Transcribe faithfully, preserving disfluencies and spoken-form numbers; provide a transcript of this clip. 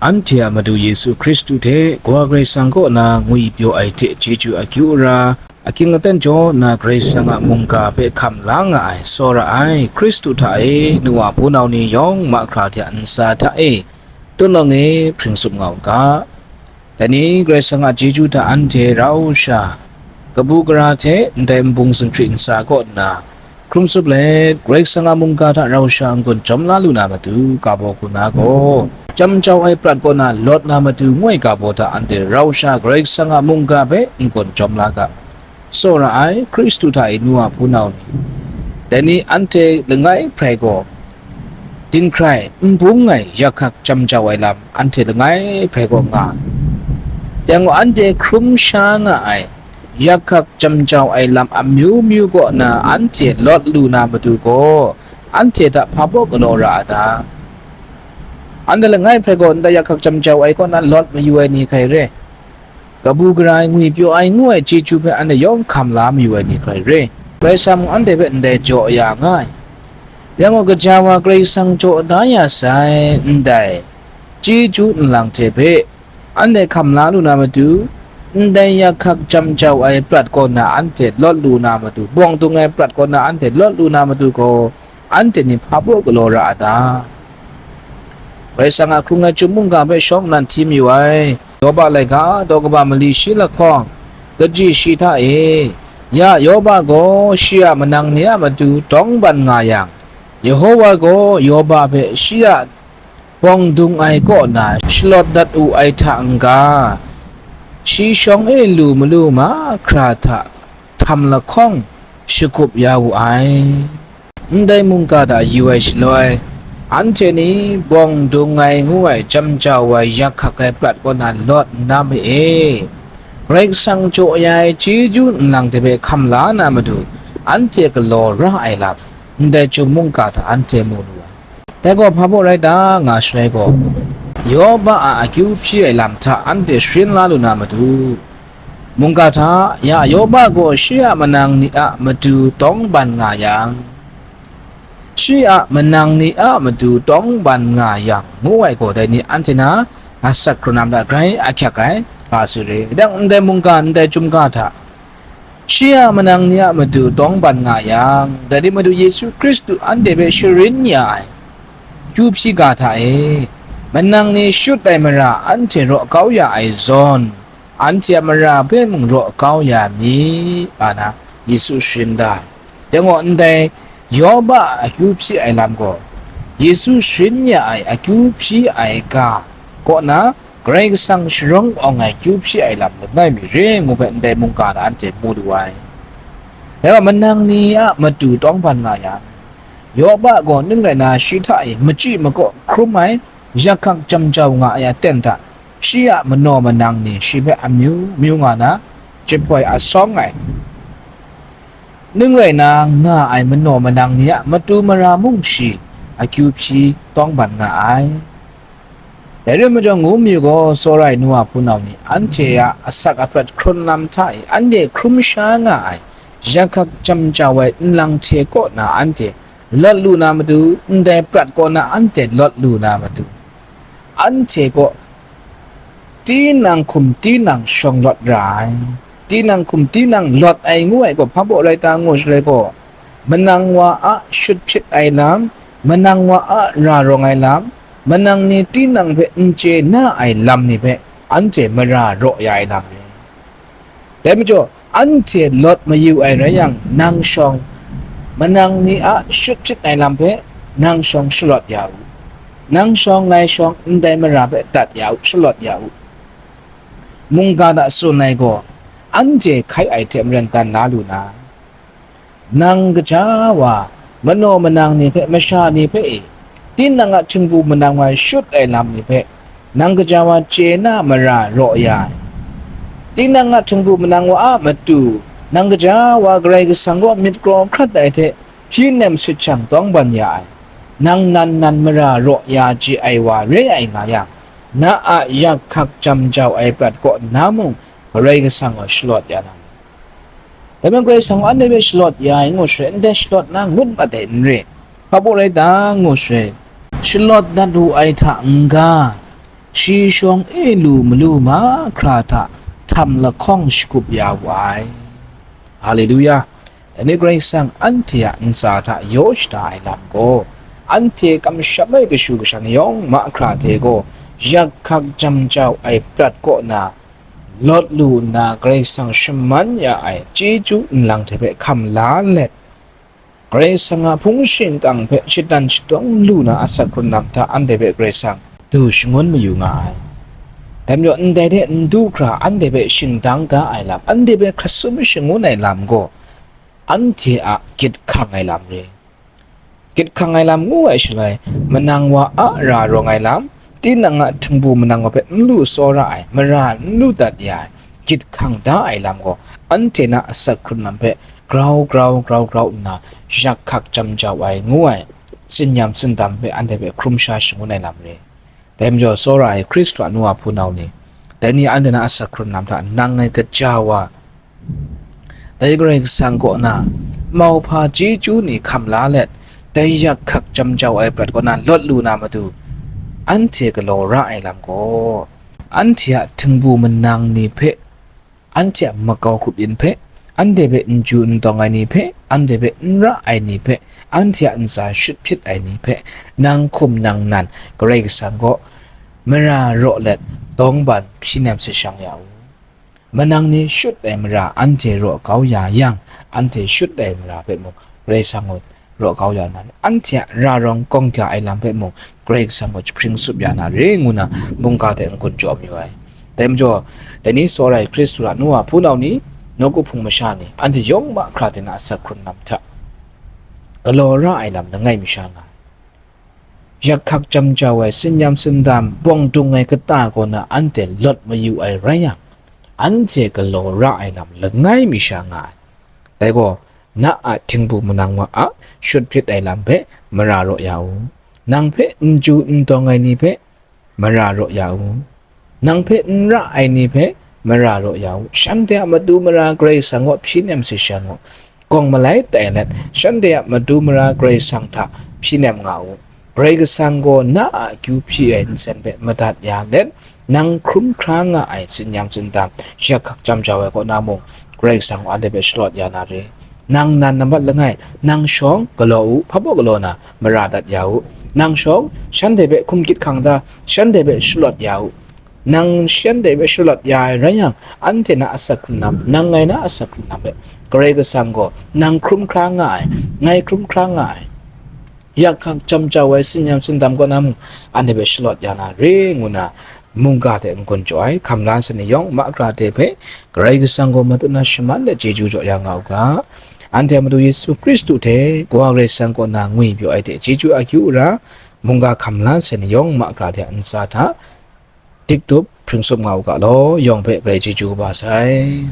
Anhte a Madu Yesu Hkristu hte Kawa Karai Kasang kaw na ngwipyaw ai hte chyeju akyu ara, aking aten jaw nna Karai Kasang a mungga hpe hkam la nga ai, tsawra ai Hkristu hta e, nu wa hpunau ni yawng mahkra hte a ntsa hta e, tun lawng e hpring tsup nga u ga. Dai ni Karai Kasang a chyeju hta anhte rau sha, kabu gara hte ndai nbung zinghkrit ntsa kaw nna, hkrum tsup let, Karai Kasang a mungga hta rau sha n-gun jawm la lu na matu, ga baw hku na gaw, chyam jau ai prat kaw na lawt na matu ngu ai ga baw hta anhte rau sha Karai Kasang a mungga hpe n-gun jawm la ga. Tsawra ai Hkristu hta e nu wa hpunau ni, dai ni anhte langai hprai gaw, dinghkrai, n bung ai, yak hkak chyam jau ai lam anhte langai hprai gaw nga ai. Dai gaw anhte hkrum sha nga ai, yak hkak chyam jau ai lam amyu myu kaw na anhte lawt lu na matu gaw, anhte hta hpa baw galaw ra a ta? Anhte langai hprai gaw ndai yak hkak chyam jau ai kaw na lawt mayu ai ni hkrai re? Kabu gara ai, ngwipyaw ai ngu ai chyeju hpe anhte yawng hkam la mayu ai ni hkrai re? Karai Kasang mung anhte hpe ndai jaw ya nga ai. Rai nme, gaja wa Karai Kasang jaw da ya sai, ndai chyeju nlang hte hpe anhte hkam la lu na matu, ndai yak hkak chyam jau ai prat kaw na anhte lawt lu na matu, bawng dung ai prat kaw na anhte lawt lu na matu gaw, anhte ni hpa baw galaw ra a ta? Karai Kasang a hkrung ai chyum mungga hpe shawng nnan hti mayu ai. Yoba laika daw kaba mali shi lahkawng, kaji shi hta e, ya Yoba gaw shi a manang ni a matu tawngban nga yang, Yehowa gaw Yoba hpe shi a bawng dung ai kaw na shalawt dat wu ai hta n-ga, shi shawng e lu malu mahkra hta htam lahkawng shagup ya wu ai. Ndai mungga hta yu ai shaloi, anhte ni bawng dung ai ngu ai chyam jau ai yak hkak ai prat kaw na lawt nna ma e, Karai Kasang jaw ya ai chyeju nlang hte hpe hkam la na matu, anhte galaw ra ai lam, ndai chyum mungga hta anhte mu lu ai. Dai gaw hpa baw rai ta nga shaloi gaw, Yoba a akyu hpyi ai lam hta anhte sharin la lu na matu, mungga hta, ya Yoba gaw shi a manang ni a matu tawngban nga yang, shi a manang ni a matu tawngban nga yang, ngu ai gaw dai ni anhte na asak hkrunam hta grai ahkyak ai, nga su re. Dang ndai mungga, ndai chyum ga hta, shi a manang ni a matu tawngban nga yang, dai ni matu Yesu Hkristu anhte hpe sharin ya ai, akyu hpyi ga hta e, manang ni shut ai mara anhte raw kau ya ai zawn, anhte a mara hpe mung raw kau ya mi, nga na Yesu sharin da ai. Dai gaw ndai Yoba a akyu hpyi ai lam gaw, Yesu sharin ya ai akyu hpyi ai ga kaw na, Karai Kasang sharawng awng ai akyu hpyi ai lam langai mi re ngu hpe ndai mungga na anhte mu lu ai. Dai wa manang ni a matu tawngban nga yang, Yoba gaw ning rai na shi hta e machyi makaw hkrum ai, yak hkak chyam jau nga ai aten hta, shi a manaw manang ni shi hpe amyu myu nga na, jahpoi asawng ai, ning rai na nga ai manaw manang ni a matu mara mung shi akyu hpyi tawngban nga ai. Dai rai majaw, ngu mi gaw, tsawra ai nu wa hpunau ni, anhte a asak aprat hkrunlam hta e anhte hkrum sha nga ai, yak hkak chyam jau ai nlang hte kaw na anhte lawt lu na matu, ndai prat kaw na anhte lawt lu na matu, anhte kaw tinang hkum tinang shawng lawt ra ai. Tinang hkum tinang lawt ai ngu ai gaw hpa baw rai ta ngu shaloi gaw, manang wa a shut hpyit ai lam, manang wa a ra rawng ai lam, manang ni tinang hpe n chye na ai lam ni hpe anhte mara raw ya ai lam re. Dai majaw, anhte lawt mayu ai rai yang, nang shawng, manang ni a shut hpyit ai lam hpe nang shawng shalawt ya u. Nang shawng, ngai shawng, ndai mara hpe dat ya u, shalawt ya u. Mungga hta tsun ai gaw, anhte hkai ai hte maren dan la lu na, nang gaja wa, manaw manang ni hpe, masha ni hpe e, tinang a htingbu manang wa shut ai lam ni hpe, nang gaja wa chye na mara raw ya ai. Tinang a htingbu manang wa a matu, nang gaja wa Karai Kasang kaw myit kraw hkrat ai hte hpyi nem sut shang tawngban ya ai, nang nan nan mara raw ya chye ai wa re ai nga yang, na a yak hkak jam jau ai prat kaw na mung, Karai Kasang gaw shalawt ya na. Dai majaw Karai Kasang gaw anhte hpe shalawt ya ai ngu shaloi, ndai shalawt na ngut mat ai n re. Hpa baw rai ta ngu shaloi, shalawt dat wu ai hta n-ga, Shi shawng e lu malu mahkra hta htam lahkawng shagup ya wu ai. Haleluya! Dai ni Karai Kasang anhte a ntsa hta yaw shada ai lam gaw, anhte kamsham ai kashu kasha ni yawng mahkra hte gaw, yak hkak jam jau ai prat kaw na lawt lu nna, Karai Kasang shaman ya ai chyeju nlang hte hpe hkam la let, Karai Kasang a hpung shingkang hpe shatan shadawng lu na asak hkrun lam hta anhte hpe Karai Kasang du shangun mayu nga ai. Dai majaw, ndai de n du hkra anhte hpe shingdang da ai lam, anhte hpe hkasum shangun ai lam gaw, anhte a gyit hkang ai lam re. Gyit hkang ai lam ngu ai shaloi, manang wa a ra rawng ai lam, tinang a htingbu manang wa hpe n lu tsawra ai, mara n lu dat ya ai, gyit hkang da ai lam gaw, anhte na asak hkrun lam hpe grau grau grau grau nna, yak hkak jam jau ai ngu ai, tsinyam tsindam hpe anhte hpe hkrum sha shangun ai lam re. Dai majaw, tsawra ai Hkristu a nu a hpunau ni, dai ni anhte na asak hkrun lam hta nang ngai kaja wa, dai Karai Kasang kaw na mauhpa chyeju ni hkam la let, dai yak hkak jam jau ai prat kaw na lawt lu na matu, anhte galaw ra ai lam gaw, anhte a htingbu manang ni hpe, anhte a makau grup yin hpe, anhte hpe n ju n tawng ai ni hpe, anhte hpe n ra ai ni hpe, anhte a ntsa shut hpyit ai ni hpe, nang hkum nang nan Karai Kasang gaw mara raw let, dawng ban hpyi nem se shang ya u. Manang ni shut ai mara anhte raw kau ya yang, anhte shut ai mara hpe mung Karai Kasang gaw raw kau ya na re, anhte a ra rawng gawng kya ai lam hpe mung Karai Kasang gaw jahpring tsup ya na re, ngu na mungga hte n-gun jaw mayu ai. Dai majaw, dai ni tsawra ai Hkristu a nu a hpunau ni, nawku hpung masha ni, anhte yawng mahkra hte na asak hkrun lam hta galaw ra ai lam langai mi sha nga ai. Yak hkak jam jau ai, tsinyam tsindam bawng dung ai kata kaw na anhte lawt mayu ai rai yang, anhte galaw ra ai lam langai mi sha nga ai. Dai gaw, na a htingbu manang wa a shut hpyit ai lam hpe mara raw ya u. Nang hpe n ju n tawng ai ni hpe mara raw ya u. Nang hpe n ra ai ni hpe mara raw ya u. Shanhte a matu mara Karai Kasang gaw hpyi nem se shang u. Gawng malai tai let, shanhte a matu mara Karai Kasang hta hpyi nem nga u. Karai Kasang gaw na a akyu hpyi ai nsen hpe madat ya let, nang hkrum hkra nga ai tsinyam tsindam, yak hkak jam jau ai kaw na mung, Karai Kasang gaw anhte hpe shalawt ya na re. Nang nan nambat langai, nang shawng galaw u, hpa baw galaw na, mara dat ya u. Nang shawng shanhte hpe hkum gyit hkang da, shanhte hpe shalawt ya u. Nang shanhte hpe shalawt ya ai rai yang, anhte na asak hkrun lam, nang ngai na asak hkrun lam hpe, Karai Kasang gaw nang hkrum hkra nga ai, ngai hkrum hkra nga ai, yak hkak jam jau ai, tsinyam tsindam kaw na mung, anhte hpe shalawt ya na re, ngu na mungga hte n-gun jaw ai, hkam la ai ni yawng mahkra hte hpe, Karai Kasang gaw matu na shaman let chyeju jaw ya nga u ga. Anhte a Madu Yesu Hkristu hte Kawa Karai Kasang kaw na ngwi pyaw ai hte chyeju akyu ra, mungga hkam la ai ni yawng mahkra hte a ntsa hta, dikdup hpring tsup nga u ga law, yawng hpe grai chyeju kaba sai.